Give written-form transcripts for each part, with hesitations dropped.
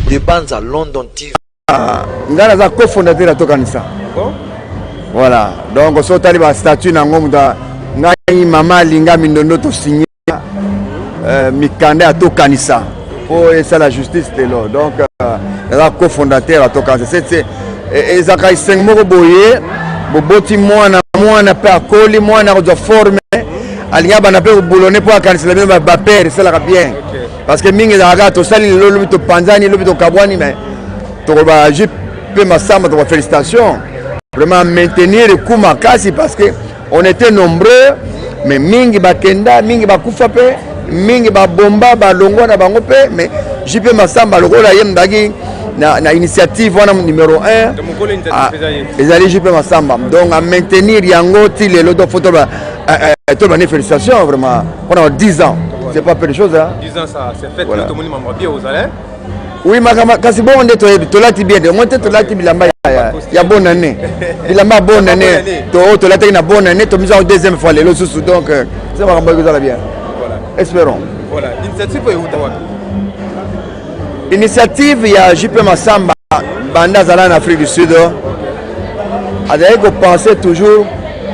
Debanza London TV. Ah, ngai naza cofondateur ya Tokanisa. Bon? Voilà, donc soki otali ba statut na yango, moto ngai mama alinga mindondo tosigne mikanda ya Tokanisa mpo esala justice lelo. Donc naza cofondateur ya Tokanisa. Ezalaka esengo moko boye, boboti mwana, mwana mpe akoli, mwana akozwa forme, alingi abanda mpe kobulone mpo akanisela bino bapere. Esalaka bien parce que mingi ezalaka kaka tosali lelo, lobi topanzani, lobi tokabwani. Mais tokoloba JP Masamba, tokoba félicitation vraiment, maintenir ku makasi, parce que on était nombreux, mais mingi bakenda, mingi bakufa, mpe mingi babomba, balongwa na bango mpe. Mais JP Masamba, lokola ye mdaki na initiative wana numéro 1, ah, ezali JP Masamba. Donc a maintenir yango ti lelo. Donc faut toloba toloba ne félicitation vraiment pendant 10 ans, c'est pas peu de choses, hein? 10 ans, ça c'est fait. Voilà. Tout le monde bien aux allez. Oui, makambo kasi bongo nde toyebi, tolati bien te, ngo te tolati bilamba ya bonne année, bilamba ya bonne année to tolataki na bonne année, tomisa yango deuxième fois lelo susu. Donc eza makambo ekozala bien. Voilà. Espérons. Voilà, initiative euta wapi? Initiative ya JP Masamba, banda azala na Afrique du Sud, azalaki kopenser toujours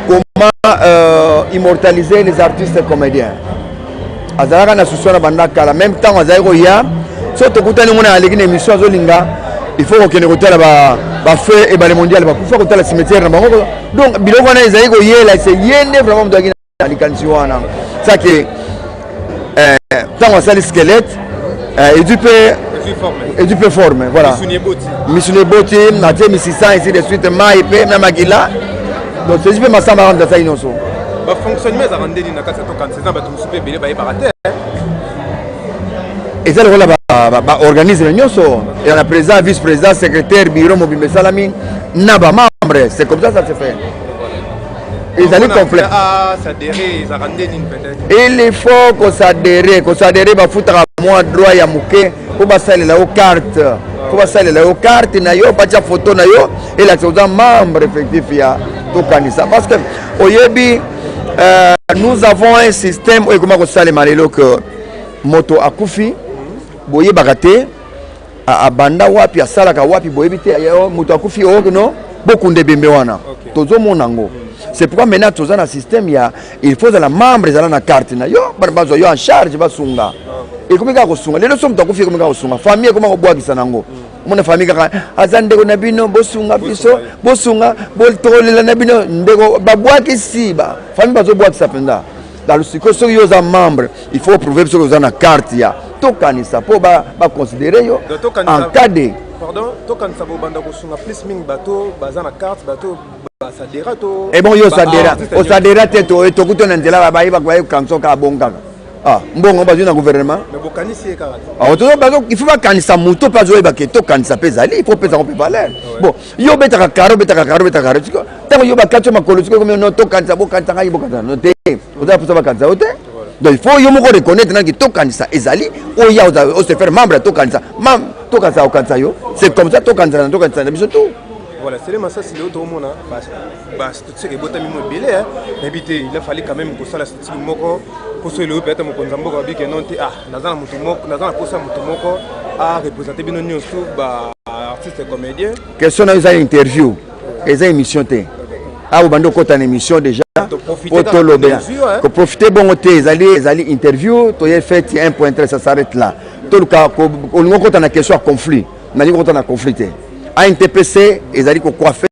comment immortaliser les artistes comédiens. Azalaka na susi wana banda kala. Même ntango azalaki koya, so tokutani, mona aleki na émission, azolinga il faut kokende kotala bafeu ebale mondial, bakufa, kotala cimetière na bango. Donc biloko wana ezali koyela se ye nde vraiment moto aki na likanisi wana. Sake ntango asali squelette, ezwi mpe ezwi ezwi mpe forme, voilà. Misuni eboti. Misuni eboti, atie misisa, ainsi de suite, mai mpe na makila. Donc c'est mpe Masamba kaka moto asali nyonso. Bafonctionnement ezalaka ndeni na kati ya Tokanisa? Eza bato mosusu mpe ebele bayebaka te. Eza lokola baorganisme nyonso, eza na président, vice président, secrétaire, bureau mobimba esalami na bamembre. C'est comme ça, ça se fait, ezali complet. S'adhérer ezalaka nde nini peut-être? Il faut kosadere, kosadere, bafutaka mwa droit ya moke mpo basalela yo carte, mpo basalela yo carte na yo, batia photo na yo, elakisa oza membre effectif ya Tokanisa. Parce que oyebi, nous avons un système oyo ekoma kosalema lelo ke moto akufi, boyebaka te abanda wapi, asalaka wapi, boyebi te. Moto akufi, oyo no bokunda ebembe wana. Tozomona yango. C'est pourquoi maintenant toza na système ya il faut ozala membre, ezala na carte na yo, bana bazwa yo en charge, basunga. Ekomi kaka kosunga lelo. So moto akufi, ekomi kaka kosunga, famille ekoma kobwakisa nango. Omona famille kaka aza ndeko na bino, bosunga biso, bosunga, tokolela na bino ndeko. Babwakisi ba famille, bazobwakisa mpenza. Alors sikoyo, soki yo oza membre, il faut prouver soki oza na carte ya Tokanisa mpo baconsidere yo en cas de Pardon, Tokanisa bobanda kosunga plus mingi bato baza na carte, bato basadera to? E bon, yo osadera, osadera te, tokuti na nzela, bayeba bayekanso kaka bongo kaka. Ah, mbongo bazwi na gouvernement. Mais bokanisi ye kaka. Il faut bakanisa moto mpe azoyeba ke Tokanisa mpe ezali, il faut opesa mpe valeur. Bon, yo obetaka karo, obetaka karo, obetaka karo, siko ntango yo bakati yo makolo, sikoyo komi no Tokanisa, bokanisa ngai, bokanisa no te, oza mposa bakanisa yo te. Donc il faut yo moko reconnaître naki Tokanisa ezali, oya ose faire membre ya Tokanisa, Tokanisa okanisa yo. C'est comme ça, Tokanisa na Tokanisa na biso tout. Voilà, c'est masasi. Lelo toomona bastructure ebotami mo ebele. Nayebi te, il a fallu quand même kosala structure moko mposo elelo mpe ata mokonzi ya mboka babike non te. Ah, naza na motu moko, naza na posa motu moko areprésente bino nyonso baartiste comédien. Question na yo eza interview, eza émission te. Awa obandi okota na émission déjà po tolobela koprofite bongo te. Ezali interview, toye fête 1 point 3, ça s'arrête là. Toluka olingi okota na question ya conflit, nalingi okota na conflit te. ANTPC ezali kocoiffe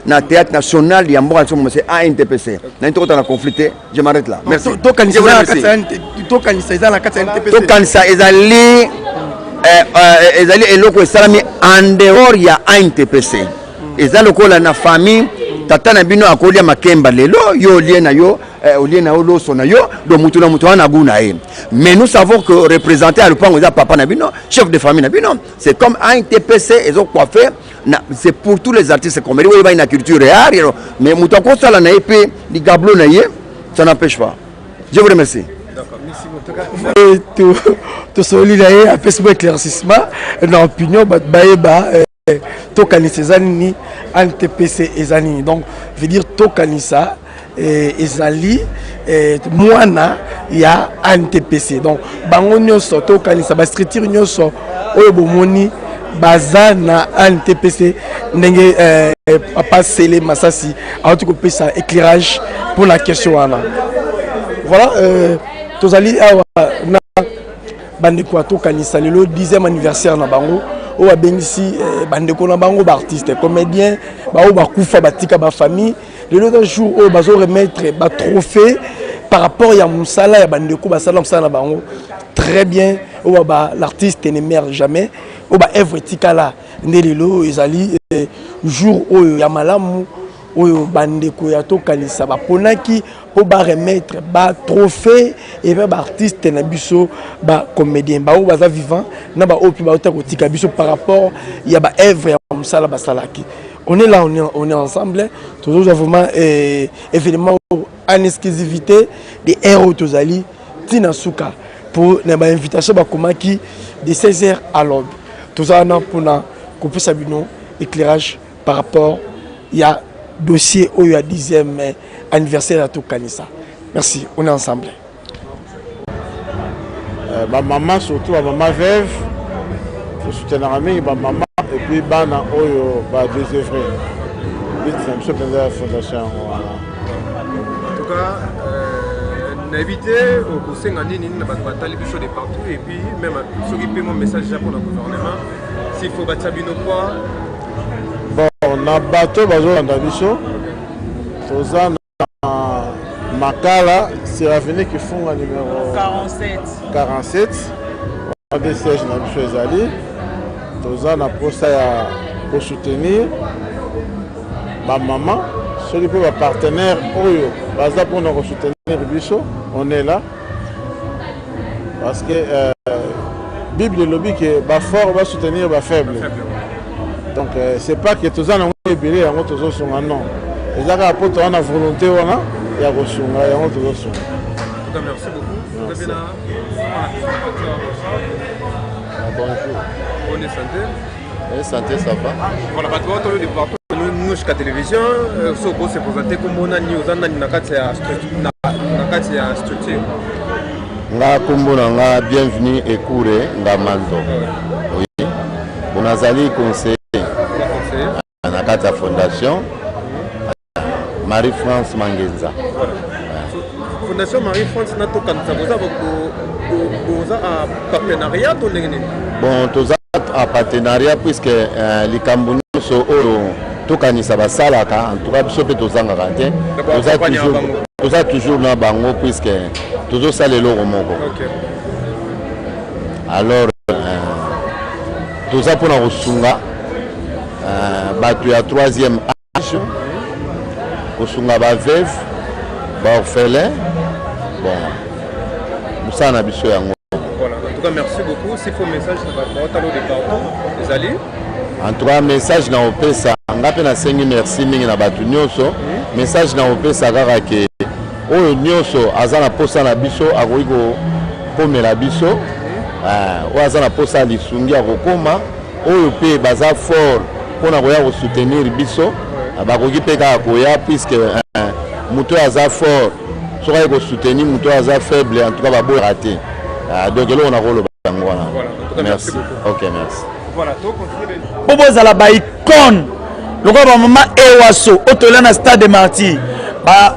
na théâtre national ya mboka na biso, c'est ANTPC. Nalingi tokota na conflit te, je m'arrête là, merci. Tokanisa eza na kati ya NTPC? Tokanisa ezali eloko esalami en dehors ya ANTPC. Eza lokola na famille, tata na bino akolia makemba lelo, yo olie na yo, olie na yo loso na yo. Donc mutu na mutu wana gu na ye, mais nous savons que représenté ya lopango eza papa na bino, chef de famille na bino. C'est comme ANTPC ezocoiffe na, c'est pour tous les artistes comédie oyo bai na culture et art. Mais moto akosala na ye mpe ligablo na ye, ça n'empêche pas. Je vous remercie. Tosoli na ye, apesi bo éclaircissement na opinion, bato bayeba Tokanisa eza nini, ANTPC eza nini. Donc veut dire Tokanisa ezali mwana ya ANTPC. Donc bango nyonso Tokanisa, bastructure nyonso oyo bomoni. Baza na ANTPC ndenge eh, papa Sele Masasi awuti kopesa éclairage pour la question wana. Voilà, tozali awa na bandeko ya Tokanisa, lelo 10e anniversaire na bango oyo babengisi bandeko na bango baartiste comédien, baoyo bakufa batika bafamille. Lelo eza jour oyo bazo remettre batrophée par rapport ya mosala ya bandeko basala mosala na bango très bien, oyo ba l'artiste ne meurt jamais, oyo baœuvre etikala. Nde lelo ezali jour oyo ya malamu oyo bandeko ya Tokanisa baponaki mpo baremettre batrophée epe baartiste na biso bacomédien, baoyo baza vivant na baoyo mpe bauta kotika biso, par rapport ya baœuvre ya mosala basalaki. On est là, on est ensemble, tozozwa vraiment événement en exclusivité de air oyo tozali ntina suka mpo na bainvitation bakomaki de 16h à l'aube. Toza wana mpona kopesa bino éclairage par rapport ya dossier oyo ya 10e anniversaire ya Tokanisa. Merci, on est ensemble. Bamama, surtout bamama veuve, tosoutenaka mingi bamama et puis bana oyo badésœuvré. But na biso mpenza ya fondation yango wana. En tout cas, nayebi te okosenga nini na bato batali biso de partout, et puis même soki mpe mwa message eza mpona gouvernement, s'il faut batia bino poids. Bon, na bato bazolanda biso, toza na Makala, sur avenue Kifunga numéro 47. 47 wana nde siège na biso ezali. Toza na posa ya kosoutenir bamama. Soki mpe bapartenaire oyo baza mpona kosoutenir biso, on est là, parce que Bible elobi ke bafort basoutenir bafaible. Donc c'est pas que toza nango ebele yango tozosunga, non, eza kaka mpo toza na volonté wana ya kosunga, yango tozosunga. En tout cas, merci beaucoup. Très bien. Bonjour. Bonne santé. Oui, santé, ça va. Voilà, bato baotolo de partout jusqu'à télévision, so okose présenter, kombo nani, oza nani na kati ya structure? Nga, kombo na nga Bienvenu Ekure Ngamanzo. Oui. Bon, nazali conseiller na kati ya fondation Marie-France Mangenza. Fondation Marie-France na Tokanisa, boza en partenariat to ndenge nini? Bon, toza en partenariat puisque likambo nyonso oyo Tokanisa basalaka, en tout cas biso mpe tozangaka te, toza toujours na bango puisque tozosala eloko moko. Alors toza mpona kosunga bato ya troisième âge, kosunga baveuve, baorphelin. Bon, mosala na biso yango. Voilà, en tout cas merci beaucoup. S'il faut message na bato baotala de partout, ezali? En tout cas, message na kopesa nga, mpe nasengi merci mingi na bato nyonso, message na kopesa kaka ke oyo nyonso aza na posa na biso akoki kokomela biso. Oyo aza na posa ya lisungi akokoma. Oyo mpe baza fort mpona koya kosoutenir biso, bakoki mpe kaka koya, puisque moto oyo aza fort soki aye kosoutenir moto oyo aza faible, en tout cas baboyaka te. Donc eloko na koloba yango wana. Merci, ok, merci. Mpo bozala baicône lokola bamama Ewaso oyo tolela na Stade de Martyr,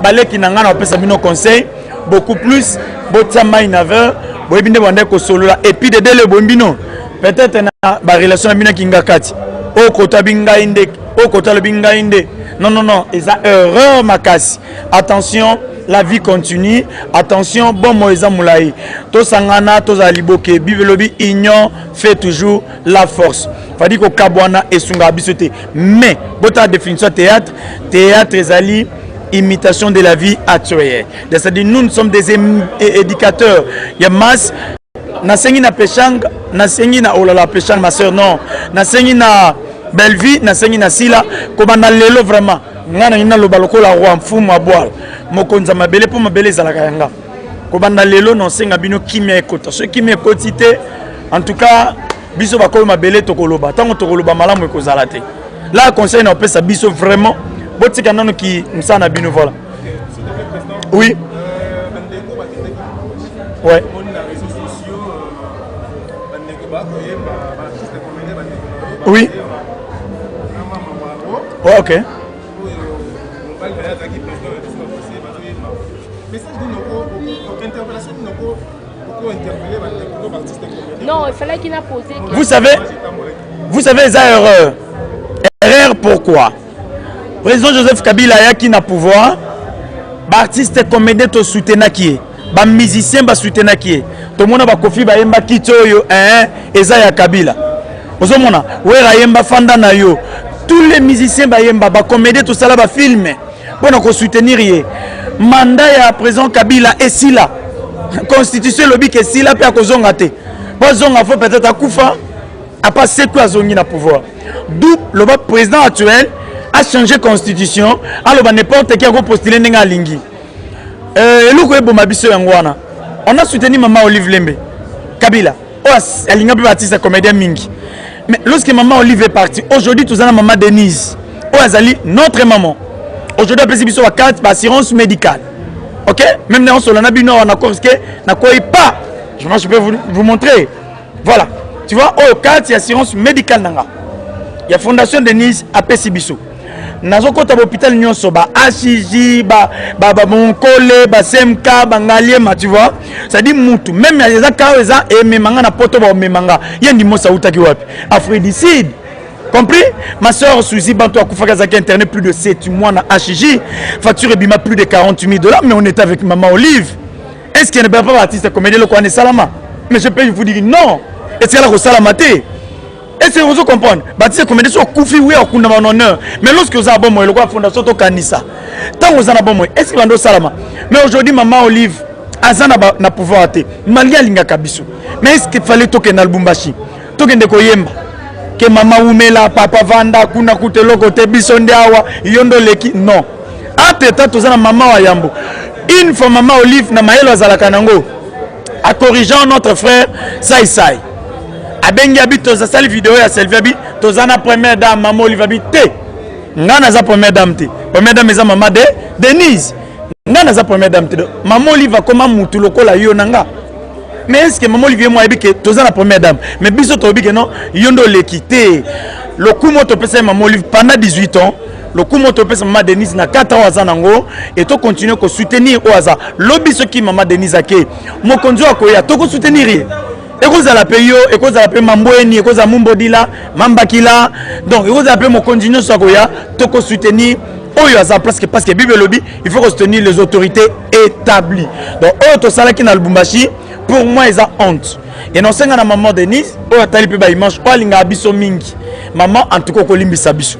baleki na ngai, na bapesa bino conseil beaucoup plus: botia mai na verre. Boyebi nde bande kosolola et puis dedele boyebi bino peut-être na barelation na bino akinga kati oyo kota bi ngai nde oyo kota alobi ngai nde. Non, non, non, eza erreur makasi. Attention, la vie continue. Attention, bomoi eza molai. Tosangana, tozala liboke. Bible elobi: "Union fait toujours la force." Fadi kokabwana esungaka biso te. Mais botala définition ya théâtre. Théâtre ezali imitation de la vie actuelle, c'est-à-dire nous, nous sommes des éducateurs ya masse. Nasengi na Peshang, nasengi na olala Peshang, ma sœur, non, nasengi na Bellevie, nasengi na Sila, kobanda lelo vraiment ngai nangi naloba lokola roi Mfumu Abwal, mokonzi ya mabele, mpo mabele ezalaka yanga. Kobanda lelo naosenga bino kimia ekota. Soki kimia ekoti te, en tout cas biso bakoyo mabele tokoloba, ntango tokoloba malamu ekozala te. La conseil na opesa biso vraiment, botika nano ki mosala na bino. Voilà, oui, ouais. Bandeko bakoyemba, baartiste comédien, bandeko na Oui. Ouais, ok. Non, il fallait qu'il a posé. Vous savez, vous savez, eza erreur. Erreur pourquoi? Président Joseph Kabila ayaki na pouvoir, ba artiste comédien to soutenaki ye, ba musicien ba soutenaki ye. Tomona ba Koffi bayemba kiti oyo eh eza ya Kabila. Ozomona Wera ayemba fanda na yo. Tous les musiciens bayemba, ba comédien tosala ba film pona ko soutenir ye. Mandat ya président Kabila esila. Constitution elobi ke esila pe akozonga te. Po azonga faut peut-être akufa. Apa seku azongi na pouvoir. D'où loba président actuel a changé constitution, aloba n'importe qui ako postuler ndenge alingi. Euh, eloko eboma biso yango wana. On a soutenu maman Olive Lembe Kabila. Oyo alinga mpe baartiste comédien mingi. Mais lorsque maman Olive est partie, aujourd'hui toza na maman Denise. Oyo azali notre maman. Aujourd'hui apesi biso ba carte ba assurance médicale. OK? Même na osola na bino awa na corps que na koyi pas. Je je peux vous, vous montrer. Voilà. Tu vois, oyo carte ya assurance médicale nanga. Ya Fondation Denise apesi biso. Nazokota ba hôpital nyonso ba HIJ ba ba ba Monkole ba CMK ba Ngaliema, tu vois. C'est dit mutu même eza ka eza ememanga na poto ba omemanga. Ye ndimosa utaki wapi? Afrique du Sud. Compris? Ma soeur Suzy Banto akufaki azalaki internet plus de 7 mois na HIJ. Facture ebima plus de 48 000 dollars mais on était avec maman Olive. Est-ce qu'il n'y a pas artiste comédien le kwane salama? Mais je peux vous dire non. Est-ce qu'il y a salama te? Est-ce que vous comprenez? Artiste comédien so kufi oui akunda en honneur. Mais lorsque vous avez bon moyen le fondation to kanisa. Tant vous avez bon moyen, est-ce que bando salama? Mais aujourd'hui maman Olive aza na, na pouvoir te. Malgré alingaka biso. Mais est-ce qu'il fallait tokende na Lubumbashi? Tokende koyemba. Ke mama wumela papa vanda kuna kuta eloko te biso nde awa yo nde oleki non. Entre temps toza na mama wa yambo. Une fois mama Olive na mayelo azalaka nango a corrigeant notre frère Sai Sai. Abengi abi toza sali video ya selfie abi toza na première dame mama Olive abi te. Nga naza première dame te. Première dame eza mama de Denise. Nga naza première dame te. Mama Olive akoma mutu lokola yo na nga. Mais est-ce que maman Olivier moi ayebi ke toza na première dame mais biso toyebi ke non yo nde oleki te lokumu topesa maman Olive pendant 18 ans lokumu topesa maman Denise na 4 ans aza nango et to continuer ko soutenir oyo aza lobi soki maman Denise ake mokonzi oyo akoya toko soutenir ye ekozala mpe yo ekozala mpe mambweni ekozala mumbodila mambakila donc ekozala mpe mokonzi nyonso akoya toko soutenir oyo aza place parce que bible elobi il faut soutenir les autorités établies. Donc oyo tosalaki na Lubumbashi pour moi eza honte. Et nasenga na maman Denise oyo atali mpe ba image oyo alingaka biso mingi. Maman en tout cas okolimbisa biso.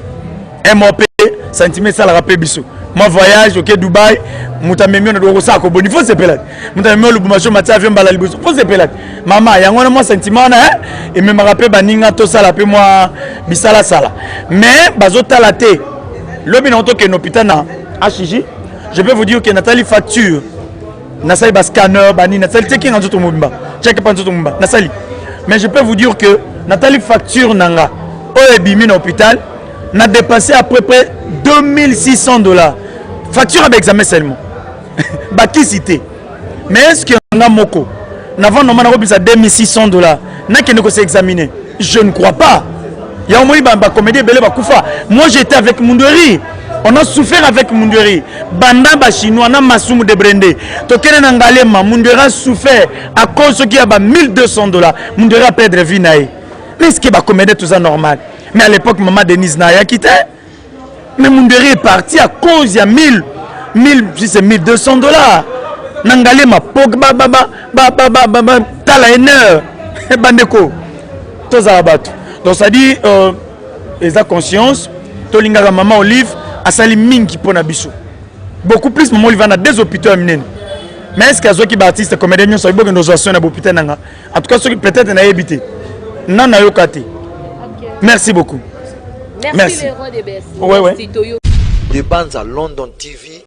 MOP sentiment esalaka mpe biso. Moi voyage oke Dubai moto amemi yo na okosala koboni fo sepela te. Moto amemi yo Lubumbashi omati avion mbala liboso fo sepela te. Mama yango wana mwa sentiment wana eh, ememaka mpe baninga tosala mpe mwa bisalasala. Mais bazotala te. Lobi na tokende hôpital na HJ je peux vous dire que natali facture nasali ba scanner banini nasali checking nzoto mobimba check pa nzoto mobimba nasali mais je peux vous dire que natali facture na nga oyo ebimi na hôpital na dépassé à peu près 2600 dollars facture ya baexamen seulement bakisi te. Mais est-ce que nga moko navanda normal nakobimisa 2600 dollars nakende ko s'examiner? Je ne crois pas. Ya omoni ba, ba comédien ebele bakufa. Moi j'étais avec Mundueri. On a souffert avec Mundueri. Banda ba chinois na Masumu de Brende. Tokende na Ngalema, Mundueri a souffert à cause soki ya ba 1200 dollars. Mundueri a perdre vie na ye. Mais est-ce que ba comédien tout ça normal? Mais à l'époque maman Denise na ayaki te. Mais Munderi est parti à cause ya 1000 1000 si c'est 1200 dollars. Na Ngalema Pogba ba ba ba ba ba ba, ba tala honneur bandeko tozala bato. Donc ça dit euh, eza conscience tolingaka maman Olive asali mingi pona biso. Beaucoup plus maman Olive na deux hôpitaux ya minene. Mais est-ce que azwaki ba artiste comédien nyonso ayebokende ozwa soin na hôpital nanga? En tout cas soki peut-être nayebi te. Nana nayoka te. Merci beaucoup. Merci, Merci. Le roi de Bercy. Ouais, ouais. Merci, Toyo. De Banza London TV.